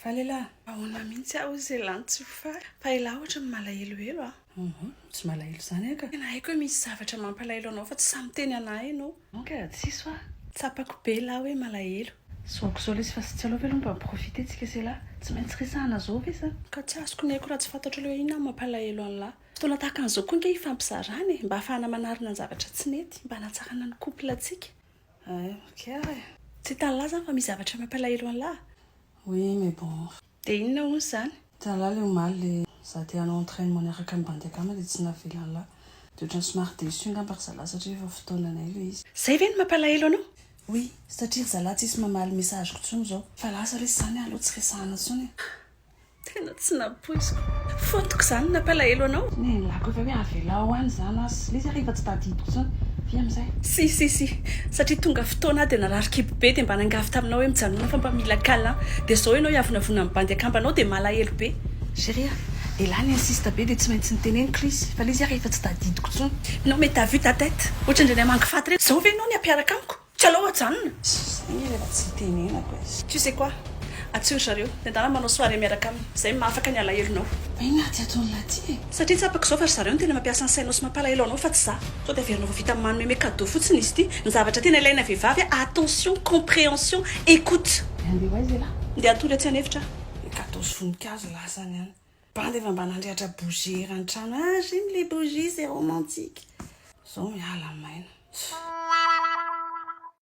Faly elah? Ahoana mihitsy aho hozy elah no tsy ho faly? Fa elah ohatry ny malahelohelo a! Hum, tsy malahelo izany aho ka. Tena haiko hoe misy zavatra mampalahelo anao fa tsy sahy miteny anah ianao. Non ka, tsisy hoa. Tsapako be elah hoe malahelo. Zoako zao lesy fa tsy aleo ve aloha mba mi-profiter tsika sy elah? Tsy maintsy resahana zao ve sa? Ka tsy azoko ny aiko raha tsy fantatro aloha hoe inona no mampalahelo an'lah. Fotoana tahaka an'izao koa ange ifampizarana e, mba ahafahana manarina ny zavatra tsy nety, mba hanatsarana ny couple antsika. Hay, ok ary e. Tsy hitan'lah zany fa misy zavatra mampalahelo an'lah? Oui mais bon. Dia inona hono izany? Hitan'lah le omaly le za te hanao entrainement niaraka amin'ny bandy akama dia tsy navelan'lah. Dia ohatran'ny somary déçu angamba ry zalahy satria efa fotoananay ilay izy. Zay ve no mampalahelo anao? Oui, satria ry zalahy tsisy mamaly message-ko intsony izao. Fa lasa lesy izany aleo tsy resahana intsony e. Tena tsy nampoiziko. Fotoko izany no nampalahelo anao. Nenilako efa hoe avelao any izany aho sy lesy ary efa tsy tadidiko intsony. Via amin'izay. Si si si. Satria tonga fotoana aho dia narary kibo be dia mba nangavy taminao hoe mijanona fa mba mila câlin. Dia izao ianao hiavonavona amin'ny bandy akambanao dia malahelo be. Chérie a, elah ni-insiste be dia tsy maintsy niteneniko ilay izy fa ilay izy ary efa tsy tadidiko intsony. Non mais t'as vu ta tête? Ohatran'ireny hamangy faty ireny. Izao ve ianao ny hampiaraka amiko? Tsy aleo ajanona. Zay nge refa tsy itenenako e. Tu sais quoi? Antsoy ry zareo, dia ndana manao soirée miaraka aminy. Zay mahafaka ny alahelonao. Fa inona ary ty ataon'lah ty e? Satria tsapako izao fa ry zareo no tena mampiasa ny sainao sy mampalahelo anao fa tsy za. Sao dia averinao fa vita manome cadeau fotsiny izy ity. Ny zavatra tena ilaina vehivavy attention, comprehension, écoute. Dia handeha ho aiza elah? Ndeha hatory atsy an'efitra aho. Ny cadeau sy voninkazo lasany any. Bandy efa mba nandrehatra bougie eran'ny trano. Ah j'aime les bougies, c'est romantique. Zao miala maina.